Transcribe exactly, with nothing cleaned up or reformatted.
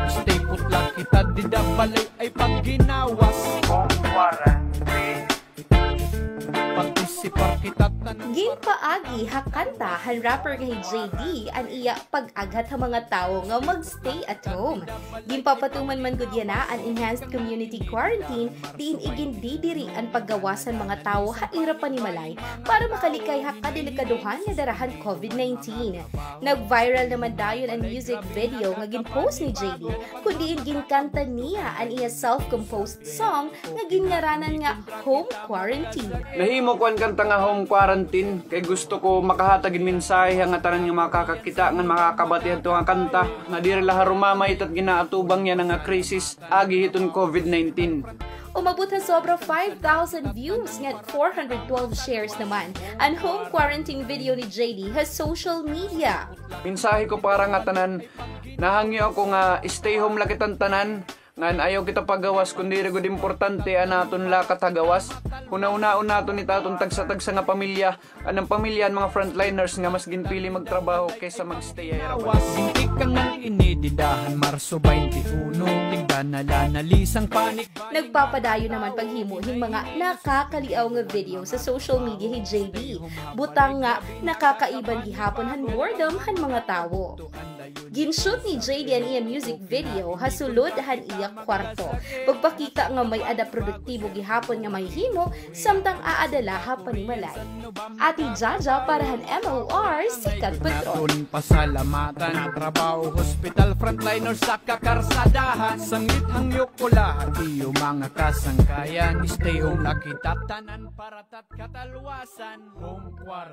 Stay put la kita dida balay ay pagginawas. Home quarantine. Partisipar kita tanan. Ginpaagi ha kanta han rapper nga hi J D an iya pag-aghat ha mga tawo nga mag-stay at home. Ginpapatuman man gud yana an enhanced community quarantine diin igindidiri an paggawas han mga tawo ha ira panimalay para makalikay ha kadelikadohan nga dara han COVID nineteen. Nag-viral naman dayon an music video nga gin-post ni J D, kun diin ginkanta niya an iya self-composed song nga ginngaranan nga Home Quarantine. Nahimo ko an kanta nga Home Quarantine kay gusto ko makahatag hin mensahe ha ngatanan nga makakakita ngan makakabati hadto nga kanta nga diri la harumamay it at ginaatubang yana nga krisis agi hiton COVID nineteen. Umabot ha sobra five thousand views ngan four hundred twelve shares naman an Home Quarantine video ni J D ha social media. Mensahe ko para ngatanan, nahangyo ako nga stay home la kita tanan, ngan ayaw kita pagawas kun diri gud importante an aton lakat ha gawas. Hunahunaon naton it aton tagsa-tagsa nga pamilya, an pamilya han mga frontliners nga mas ginpili magtrabaho kaysa mag-stay ha ira balay. Gintikang ngan ini dida han Marso twenty-one, tigda na la nalisang panik. Nagpapadayon naman paghimo hin mga nakakaliaw nga video sa social media hi J D. Butang nga nakakaiban gihapon han boredom han mga tawo. Gin-shoot ni J D an iya music video ha sulod han iya kwarto. Pagpakita nga may-ada produktibo gihapon nga mahihimo samtang aada la ha panimalay. Ate Jaja para han M O R Sikat Patrol. Naton pasalamatan, trabaho, hospital, frontliners sa kakarsadahan. Sanglit hangyo ko lahat iyo mga kasangkayan. Stay home la kita tanan para tat katalwasan. Home quarantine.